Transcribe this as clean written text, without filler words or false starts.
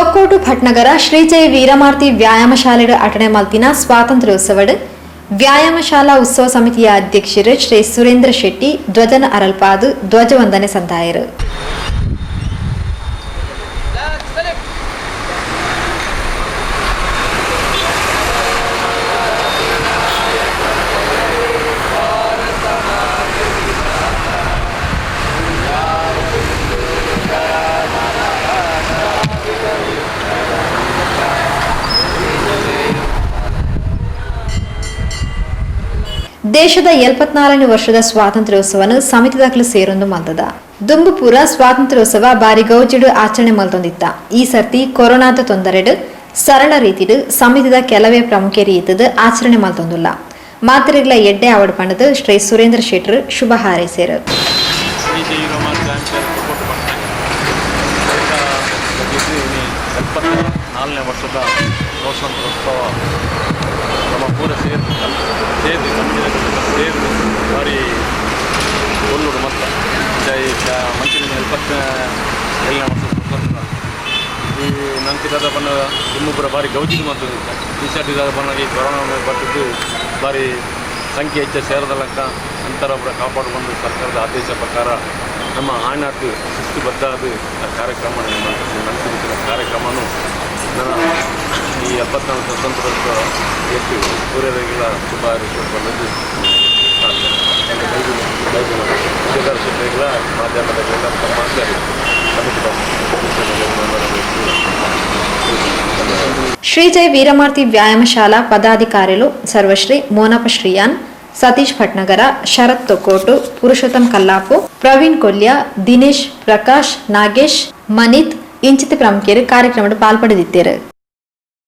Thokkottu Bhatnagar Shri Jai ವೀರಮಾರ್ತಿ ವ್ಯಾಯಾಮಶಾಲೆಡ್ ಅಟಣೆ ಮಲ್ತಿನ ಸ್ವಾತಂತ್ರ್ಯೋತ್ಸವಡ್ ವ್ಯಾಯಾಮಶಾಲಾ ಉತ್ಸವ ಸಮಿತಿಯ ಅಧ್ಯಕ್ಷರು ಶ್ರೀ ಸುರೇಂದ್ರ ಶೆಟ್ಟಿ ಧ್ವಜನ ಅರಲ್ಪಾದು ಧ್ವಜವಂದನೆ ಸಂದಾಯರು. ದೇಶದ 74ನೇ ವರ್ಷದ ಸ್ವಾತಂತ್ರ್ಯೋತ್ಸವನು ಸಮಿತಿದಾಖಲು ಸೇರೊಂದು ಮಲ್ತದ. ದುಂಬುಪುರ ಸ್ವಾತಂತ್ರ್ಯೋತ್ಸವ ಬಾರಿ ಗೌಜಿಡು ಆಚರಣೆ ಮಲ್ತೊಂದಿತ್ತ. ಈ ಸರ್ತಿ ಕೊರೋನಾದ ತೊಂದರೆಡು ಸರಳ ರೀತಿಡು ಸಮಿತಿದ ಕೆಲವೇ ಪ್ರಮುಖ ರೀತಿದು ಆಚರಣೆ ಮಲ್ತೊಂದುಲ್ಲ. ಮಾತ್ರೆಗಳ ಎಡ್ಡೆ ಆವಡ್ ಪಂಡದು ಶ್ರೀ ಸುರೇಂದ್ರ ಶೆಟ್ಟರ್ ಶುಭ ಹಾರೈಸೇರು. ಶ್ರೀ ಜೈರಾಮ 74ನೇ ವರ್ಷದ ಸ್ವಾತಂತ್ರ್ಯೋತ್ಸವ ನಮ್ಮ ಪೂರ ಸೇರಿ ಸೇರಿ ಕಮಿಟಿ ಸೇರಿ ಭಾರಿ ಒಲ್ಲುಡು. ಮತ್ತು ಜೈ ಮಂಚಿನ 77ನೇ ವರ್ಷದ ಸ್ವತಂತ್ರ ಈ ನಂತರ ಬಣ್ಣ ಇನ್ನೊಬ್ಬರ ಭಾರಿ ಗೌಜಿಗೆ ಮತ್ತು ಈ ಸರ್ತಿ ಬಣ್ಣ ಈ ಕೊರೋನಾ ಬರ್ತಿದ್ದು ಭಾರಿ ಸಂಖ್ಯೆ ಹೆಚ್ಚು ಸೇರದಲ್ಲಕ್ಕ ಅಂತರ ಒಬ್ಬರ ಕಾಪಾಡಿಕೊಂಡು ಸರ್ಕಾರದ ಆದೇಶ ಪ್ರಕಾರ ನಮ್ಮ ಆಣಾತು ಶಿಸ್ತುಬದ್ಧ ಅದು ಆ ಕಾರ್ಯಕ್ರಮ ನಡೆಸಿದ ಕಾರ್ಯಕ್ರಮನು ನನ್ನ ಈ 74 ಸ್ವತಂತ್ರೋತ್ಸವ ಹೆಚ್ಚು ಸೂರ್ಯರಿಗೆಲ್ಲ ಶುಭ ಹಾರೈಸಿಕೊಳ್ಳಲು ವಿಜಯದರ್ಶಕರಿಗೆಲ್ಲ ಮಾಧ್ಯಮದಾಗೆಲ್ಲ ತಮ್ಮ ಸಮಿತಿ. ಶ್ರೀ ಜೈ ವೀರಮಾರ್ತಿ ವ್ಯಾಯಾಮಶಾಲಾ ಪದಾಧಿಕಾರಿಲು ಸರ್ವಶ್ರೀ ಮೋನಪ್ಪ ಶ್ರೀಯಾನ್, ಸತೀಶ್ ಭಟ್ನಗರ, ಶರತ್ ತೊಕ್ಕೋಟು, ಪುರುಷೋತ್ತಮ್ ಕಲ್ಲಾಪು, ಪ್ರವೀಣ್ ಕೊಲ್ಯ, ದಿನೇಶ್, ಪ್ರಕಾಶ್, ನಾಗೇಶ್, ಮನಿತ್ ಇಂಚಿತ ಪ್ರಮುಖರು ಕಾರ್ಯಕ್ರಮದ ಪಾಲ್ಪಡೆದಿದ್ದರು.